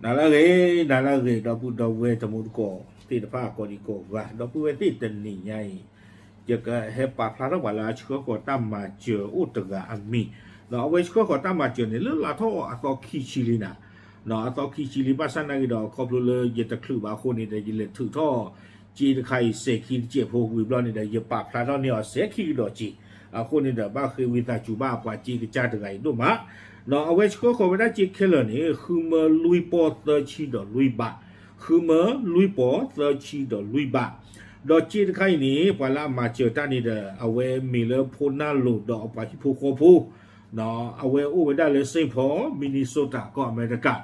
နၤလၢအဂ့ၤ, နၤလၢအဂ့ၤ ဒီပုၢ်ဒီဝဲၢ်တံၤသကိးသ့ၣ်တဖၣ်ကိးဒံကိးဂၤ, ဒီပုၢ်ဝဲၢ်သ့ၣ်တနံၤညါအံၤ, ယကဟဲပာ်ဖျါထီၣ်ပှၤလၢအဆှၢဃီၤတၢ်မၤစၢၤအိၣ်တဂၤအမံၤ, ဒီးအဝဲဆှၢဃီၤတၢ်မၤစၢၤန့ၣ် လၢလၢထီၣ်အသီခံဆံလံနၤ, အသီခံဆံလံ ဘၣ်ဆၣ်နာ်က့ဒီး ခီဖျိလၢယတချုးဘၣ်အဃိန့ၣ်ဒီး ယလဲၤထုးထီၣ် စ့တခါအံၤစဲးခံတစဲးဖိဝံၤဘျီန့ၣ်ဒီး ယပာ်ဖျါထီၣ်န့ၢ်အီၤစဲးခံကဒီးစ့, အဃိန့ၣ်ဒီး ဘၣ်ဃ့ဝံသးစူၤဘၣ်ပှၤစ့ကစၢ်တဂၤအံၤဒိၣ်မး, ဒီးအဝဲဆှၢဃီၤဝဲဒၣ်စ့ခဲလၢာ်န့ၣ် ဃုမၢလွံၢ်ပီၢ်သၢဆံဒီးလွံၢ်ဘး, ဃုမၢလွံၢ်ပီၢ်သၢဆံဒီးလွံၢ်ဘး, ဒီးစ့တခါအံၤန့ၣ် ပှၤလၢအမၤစၢၤတၢ်န့ၣ်ဒီး အဝဲမ့ၢ်လၢဖိနၢ်လိၤဒီးအပှၤဟံၣ်ဖိဃီဖိ အဝဲအိၣ်ဝဲဒၣ်လၢ Saint Paul Minnesota ကီၢ်အမဲရကၤ,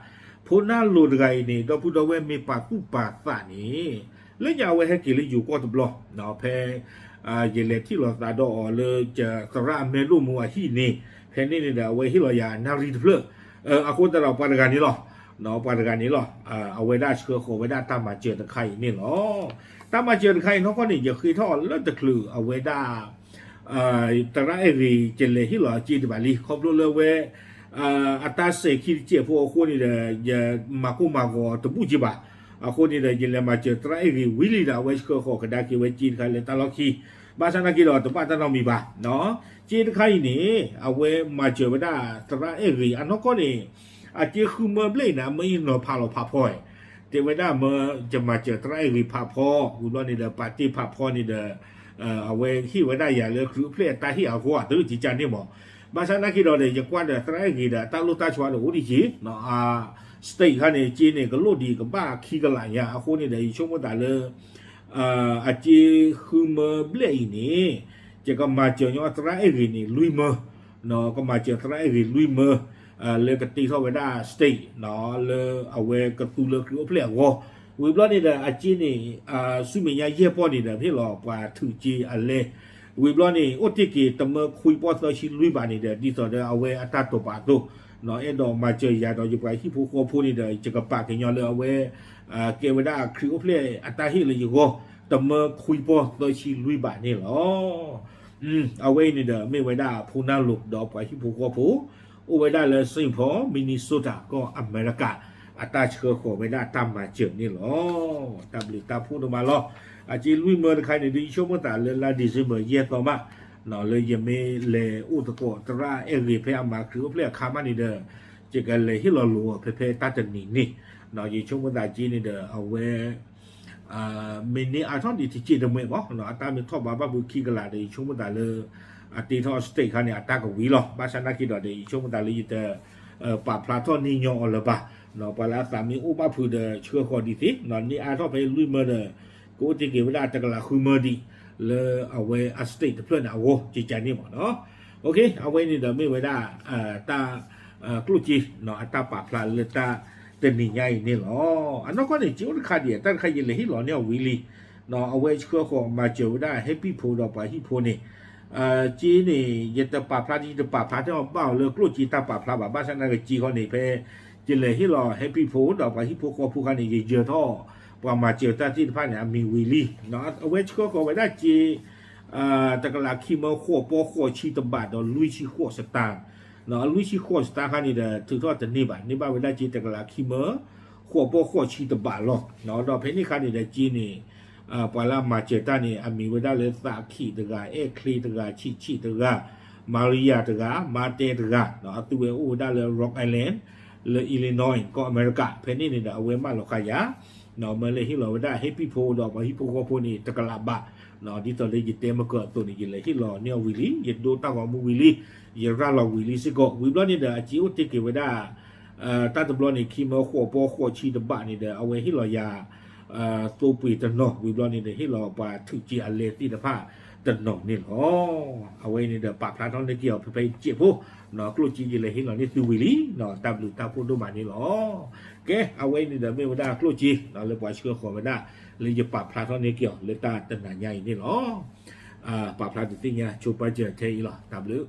ဖိနၢ်လိၤတဂၤအံၤန့ၣ် ဒီပုၢ်ဒီဝဲၢ်မ့ၢ်ပာ်သူၣ်ပာ်သးန့ၣ်, လၢညါအဝဲဟဲက့ၤလၢယိၤကီၢ်တဘျီ, ဖဲ ယလဲၤထံၣ်လိာ်သးဒီးအီၤလၢ သရၣ်အမဲလိၣ်မူအဟံၣ်န့ၣ်, ဖဲန့ၣ်န့ၣ်ဒီး အဝဲဟ့ၣ်လီၤယၤနၣ်ရံၣ်တဖျၢၣ်, အဃိသတးဒီးပှၤတဂၤန့ၣ်လီၤ, ပှၤတဂၤန့ၣ်လီၤ, အဝဲဒၣ်ဆှၢဃီၤဝဲဒၣ်တၢ်မၤစၢၤတခါအံၤန့ၣ်လီၤ. တၢ်မၤစၢၤတခါအံၤနီၢ်ကီၢ်န့ၣ် ယဃ့ထီၣ်အီၤလၢတချုးအဝဲဒၣ် သရၣ်အဲၣ်ဂ့ၤ ယလဲၤဟ့ၣ်လီၤအစ့တဘၣ်လံ, ခီဖျိလၢဝဲ အတၢ်စဲးခံတစဲးဖိအဃိန့ၣ်ဒီး ယမၤကိၢ်မၤဂီၤတဘူၣ်က့ဘၣ်, အဃိန့ၣ်ဒီး ယလဲၤမၤစၢၤသရၣ်အဲၣ်ဂ့ၤဝံၤလံဒီး အဝဲဆှၢဃီၤကဒါက့ၤဝဲစ့တခါလၢတၢ်လီၢ်ခံ, ဘၣ်ဆၣ်နာ်က့ဒီး တဘၣ်တၢ်နီတမံၤဘၣ်, စ့တခါအံၤန့ၣ် အဝဲမၤစၢၤဝဲဒၣ်သရၣ်အဲၣ်ဂ့ၤအနီၢ်ကီၢ်န့ၣ်, အစ့ဃုမၢဘျဲၣ်အံၤန့ၣ် အမ့ၢ်နီၤဖးလီၤဖးဖီ, တဲဝဲဒၣ်မၢ ယမၤစၢၤသရၣ်အဲၣ်ဂ့ၤဖးဖီ, ဝံၤဘျီန့ၣ်ဒီး ပာ်တ့ၢ်ဖးဖီန့ၣ်ဒီး အဝဲဟ့ၣ်ဝဲဒၣ်ယၤလၢခရံာ်အိၣ်ဖျဲၣ်အတၢ်ဟ့ၣ်အဂီၢ်အသုကကန့ၣ်မး, ဘၣ်ဆၣ်နာ်က့ဒီးဒီး ယကွၢ်ဒီးသရၣ်အဲၣ်ဂ့ၤဒီး တၢ်လိၣ်တၢ်ဆီဒီးအိၣ်ဒံးက့, state ခါန့ၣ် စ့န့ၣ် ကလိၣ်ဒံးကဘၣ်ခံကလးညါ အဃိန့ၣ်ဒီး ယဆိကမိၣ်သးလၢ အစ့ဃုမၢဘျဲၣ်အံၤန့ၣ်, ယကမၤစၢၤညီသရၣ်အဲၣ်ဂ့ၤန့ၣ် လွံၢ်မၢ, ကမၤစၢၤသရၣ်အဲၣ်ဂ့ၤလွံၢ်မၢ, လၢကတ့ထီၣ်ဝဲဒၣ် state လၢအဝဲကသူလၢခရံာ်အိၣ်ဖျဲၣ်အဂီၢ်, ဝံၤဘျီန့ၣ်ဒီး အစ့န့ၣ် ဆူမဲာ်ညါယဲၢ်ပီၢ်န့ၣ်ဒီး ဟ့ၣ်လီၤပှၤထုးစ့အလဲ, ဝံၤဘျီန့ၣ် အိၣ်တ့ၢ်က့ၤတမၢခွံပီၢ်သၢဆံလွံၢ်ဘးန့ၣ်ဒီး ဒ်သိးဒီးအဝဲအတၢ်တိာ်ပာ်အသိး, အဲၣ်ဒိးမၤစၢၤယၤဒီးယပှၤဟံၣ်ဖိဃီဖိန့ၣ်ဒီး ယကပာ်ကညီလၢအဝဲ ကဲဝဲဒၣ်ခရံာ်အိၣ်ဖျဲၣ်အတၢ်ဟ့ၣ်လၢယဂီၢ်, တမၢခွံပီၢ်သၢဆံလွံၢ်ဘးန့ၣ်လီၤ. အဝဲအံၤန့ၣ်ဒီး မ့ၢ်ဝဲဒၣ်ဖိနၢ်လိၤဒီးပှၤဟံၣ်ဖိဃီဖိ အိၣ်ဝဲဒၣ်လၢ Saint Paul Minnesota ကီၢ်အမဲရကၤ အတၢ်ဆှၢဃီၤဝဲဒၣ်တၢ်မၤစၢၤန့ၣ်လီၤ. တၢ်ဘျုးတၢ်ဖှိၣ်ဒိၣ်မးလီၤ. အစ့လွံၢ်မၢတခါန့ၣ် ဒ်ယဆိကမိၣ်သးလၢလါ December ယဲၢ်သီမး, လၢယမ့ၢ်လဲၤအိၣ်သကိးသရၣ်အဲၣ်ဂ့ၤဖဲအမၤခရံာ်အိၣ်ဖျဲၣ်အခါမးန့ၣ်ဒီး ယကလဲၤဟ့ၣ်လီၤလိာ်အီၤဖဲဖဲတၢ်တနံၤန့ၣ်, ယဆိကမိၣ်သးစ့န့ၣ်ဒီး အဝဲ မ့ၢ်န့ၢ်အါထီၣ်ဒံးတစ့တမှဲးမး, အတၢ်မ့ၢ်ထီၣ်ဘးဘၣ်ဖုးခံကလးဒီး ယဆိကမိၣ်သးလၢ အတ့ထီၣ် state ခါန့ၣ် အတၢ်ကဝံၤလီၤ. ဘၣ်ဆၣ်နာ်က့ဒီးဒီး ယဆိကမိၣ်သးလၢယတ ပာ်ဖျါထီၣ်န့ၢ်ညီအီၤလၢၤဘၣ်. ပှၤလၢအသးမ့ၢ်အိၣ်ဘၣ်ဖုးဒီးဆှၢဃီၤဒံးသ့, န့ၢ်အါထီၣ်ဖဲလွံၢ်မၢဒီး ကအိၣ်တ့ၢ်က့ၤဝဲဒၣ်တကလးဃုမၢဒံး လၢအဝဲအ state တဖျၢၣ်န့ၣ်အဂီၢ် ကကန့ၣ်မးနီၤ. အဝဲန့ၣ်ဒီးမ့ၢ်ဝဲဒၣ် တၢ် ကျိၣ်စ့ အတၢ်ပာ်ဖျါလၢတၢ်တနံၤညါအံၤန့ၣ်လီၤ. အနီၢ်ကီၢ်န့ၣ် စ့အိၣ်တခါဒံး တၢ်တခါယလဲၤဟ့ၣ်လီၤန့ၢ်အီၤဝံၤလံ, အဝဲဆှၢဃီၤမၤစၢၤဝဲဒၣ် ဟဲပံၣ်ဖိဒီးပှၤဟံၣ်ဖိန့ၣ်, စ့န့ၣ် ယတပာ်ဖျါ ယတပာ်ဖျါထီၣ်ဘၣ်အီၤလၢကျိၣ်စ့တၢ်ပာ်ဖျါဘၣ်. ဘၣ်ဆၣ်သနာ်က့စ့ခီန့ၣ် ဖဲ ယလဲၤဟ့ၣ်လီၤ ဟဲပံၣ်ဖိဒီးပှၤဟံၣ်ဖိဃီဖိခါန့ၣ် ယယၢၤထီၣ် ပှၤမၤစၢၤတၢ်သ့ၣ်တဖၣ်န့ၣ် အမံၤဝံၤလံ. အဝဲဆှၢဃီၤဝဲဒၣ်စ့ တကလးခံမၢဃိးပီၢ်ဃိးဆံတဘးဒီးလွံၢ်ဆံဃိးစတၢၣ်, အလွံၢ်ဆံဃိးစတၢၣ်ခါန့ၣ်ဒီး ထုးထီၣ်တန့ၢ်ဘၣ်, န့ၢ်ဘၣ်ဝဲဒၣ်စ့တကလးခံမၢ ဃိးပီၢ်ဃိးဆံတဘးလီၤ. ဒီးဖဲန့ၣ်ခါန့ၣ်ဒီးစ့န့ၣ် ပှၤလၢအမၤစၢၤတၢ်န့ၣ် အမံၤဝဲဒၣ်လၢသးခံးတဂၤ, အဲၣ်ချ့တဂၤ, ဆံးဆံးတဂၤ, မၤရံယၤတဂၤ, မါတဲတဂၤ, အသုဝဲအိၣ်ဝဲဒၣ်လၢ Rock Island လၢ Illinois ကီၢ်အမဲရကၤ. ဖဲန့ၣ်န့ၣ်ဒီး အဝဲမၢလီၤဃာ်ယၤ မၢလဲၤဟ့ၣ်လီၤဝဲဒၣ် ဟဲပံၣ်ဖိဒီးပှၤဟံၣ်ဖိဃီဖိန့ၣ် တကလးဘး, ဒ်သိးလၢယတဲမကၢၤအသိးန့ၣ် ယလဲၤဟ့ၣ်လီၤန့ၢ်အီၤဝံၤလံ, ယဒိတၢ်ဂီၤမူဝံၤလံ, ယရၤလီၤဝံၤလံစ့ၢ်ကီး. ဝံၤဘျီန့ၣ်ဒီး အစ့အိၣ်တ့ၢ်က့ၤဝဲဒၣ် တၢ်တဘျီန့ၣ် ခံမၢဃိးပီၢ်ဃိးဆံတဘးန့ၣ်ဒီး အဝဲဟ့ၣ်လီၤယၤ သိပှ့ၤတနီၤ, ဝံၤဘျီန့ၣ်ဒီး ဟ့ၣ်လီၤပှၤထုးစ့အလဲသ့ၣ်တဖၣ်တနီၤန့ၣ်လီၤ. အဝဲအံၤန့ၣ်ဒီး ပာ်ဖျါထီၣ်န့ၢ်က့ၤအီၤဖဲဖဲစဲးဖိ, ကျိၣ်စ့ယလဲၤဟ့ၣ်လီၤန့ၢ်သုဝံၤလံ, တၢ်ဘျုးတၢ်ဖှိၣ်ဒိၣ်မးန့ၣ်လီၤ. ကဲ အဝဲအံၤန့ၣ်ဒီးမ့ၢ်ဝဲဒၣ်ကျိၣ်စ့ လၢပှၤဆှၢဃီၤဝဲဒၣ် လၢယပာ်ဖျါထီၣ်န့ၢ်က့ၤအီၤလၢတၢ်တနၤညါအံၤန့ၣ်လီၤ. ပာ်ဖျါဒုးသ့ၣ်ညါဆိပာ်စၢၤထဲအံၤလီၤ. တၢ်ဘျုး